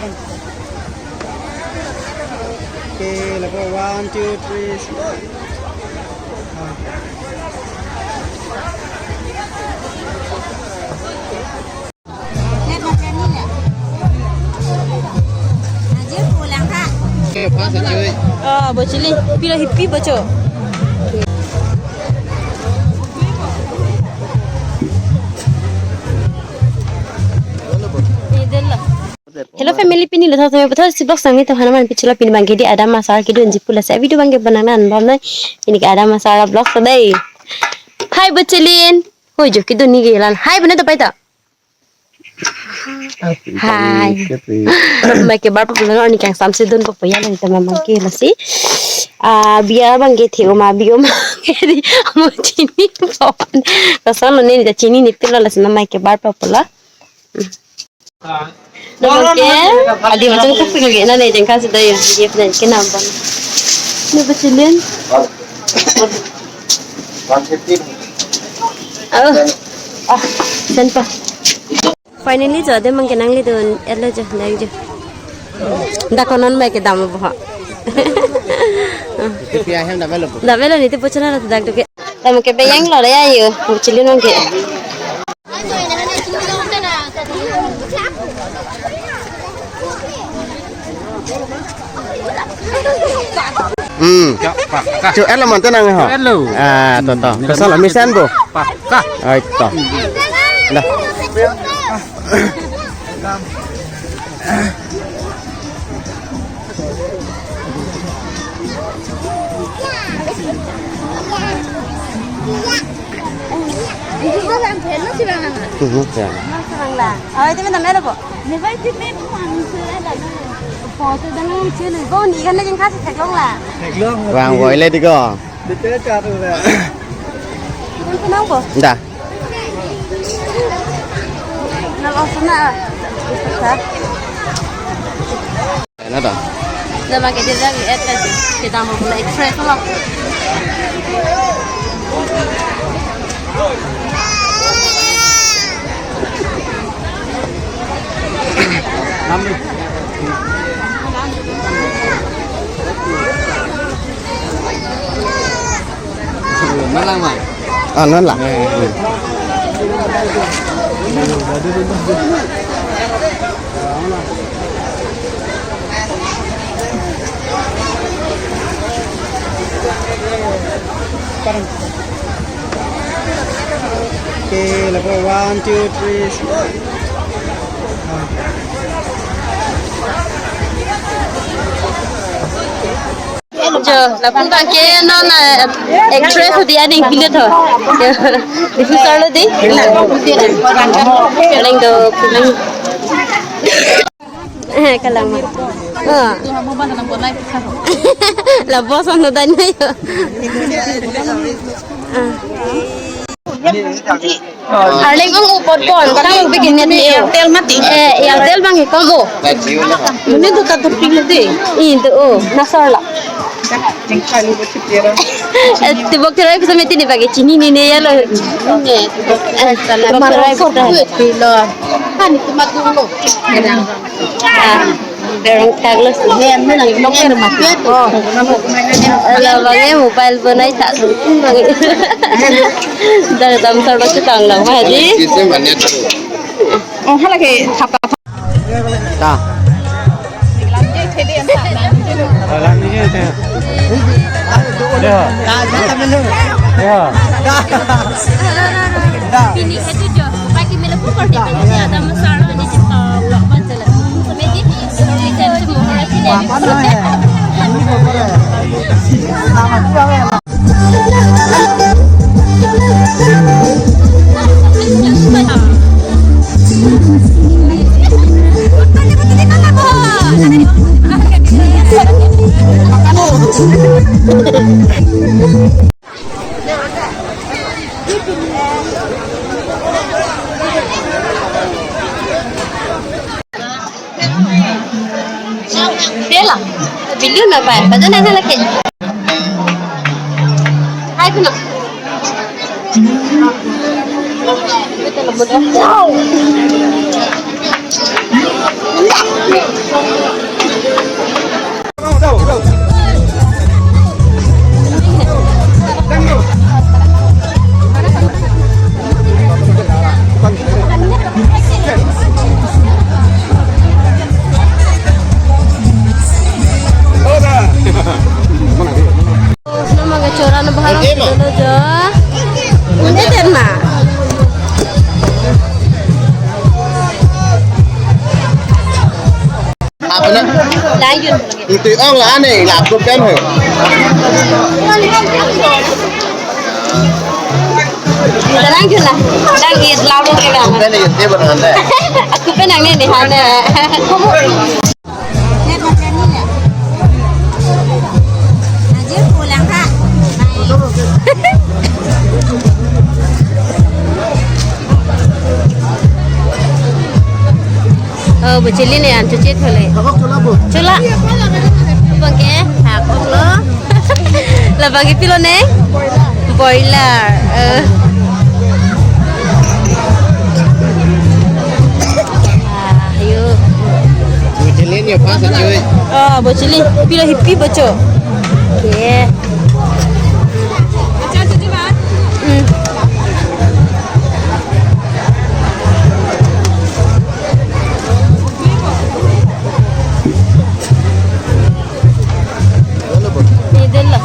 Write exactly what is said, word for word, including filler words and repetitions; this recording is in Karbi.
Okay, level one, two, three, start. Ah, Bo Chili, pilo hipi bocho. Idel lo. Hello family, pini lo thotho puthot si vlog sangni to hana man pichula pini bangke di Adam Asar kedun ji pu lasi video bangke bonang nan bom nai. Ini ke Adam Asar vlog so dei. Hai Bo Chilin. Hoi jo kedun ni ke lan. Hai bene to pai to. Hai. Mai ke bar pulo ni kang samse dun po ya lang tama mang ke lasi. Ah, bia bangke the uma bi uma ke di mo chini po. Kason lo ni ta chini ni pilo lasi na mai ke bar pulo. Nonke, adi macam tu pergi na ni jengka sudah ya, dia pernah kenal bang. Ni Bo Chilin. Oh, ah, sen pa. Finally, jo, dia mangke nangli dun, elo jo, nang jo. Dak konon mai kedam bo ha. Tapi ahem dah melo. Dah melo ni tu bocor na dak duke. Tamo ke beyang lo ya yo, Bo Chilin nonke. Hmm. Ya, pakka. Chu elo man tenang ho. Elo. Ah, to to. Kesal mesen bo. Pakka. Ai to. Dah. Mhm, ya. Oh, itu minta melo po. Ko ni kan lagi kasih teklong la. Bang, boy le diko. Detail chat udah. Kenapa? Dah. Nang osna. Bisa. Ena ta? Dah pakai dia lagi address. Kita mau mulai express lah. Malang ma. Ah, non la. Okay, level one, two, three, start. Jo, lapu bangke non, eh, actress di aning pilo to. Di pusar lo di. Leng do, leng. Eh, kalang ma. Oh. La boss ano dan ayo. Ah. Arleng ong upot pon, kang bikin net ni. Airtel mati. Eh, Airtel bang ikom o. Ini tu katu ping de. Ini tu o, nasar la. Eh, tibok terai kusa meti ni bagi chini ni ni ya lo. Eh, tibok terai kusa. Pilo. Kan itu mati lo. Ah. Berang taglos. Yen, men ang loker mati. Oh. Ala bangke mobile bonai ta sungkun bangke. Dar dam sar bangke tang lang hadi. Oh, hala ke thapa. Ta. Ya. Ya. Pini itu jo, pagi mele pukul di pagi ada masalah di Jepang, nggak baca lah. Sebenarnya, kalau kita cuma orang sini. Pela, billion na pai, bajan na lagi. Hai, kuna. Wow. Sino mangke choran baharong dolo jo. Unde den ma. Apa na? Lanjut. Itu ong la ane, la aku pen ho. Lanjut lah. Lanjut lalu kita. Pen ya, dia berhenti. Aku pen ang ini hana. Ajir pulang ha. Oh, Bu Chili ne an chuche thole. Labang ke, hakok lo. Labang ke pilo ne? Boiler. Eh. Ah, ayo. Bu Chili ne pas ayo. Oh, Bu Chili. Pilo hipi bocho. Ye. Hmm. Ni dolo.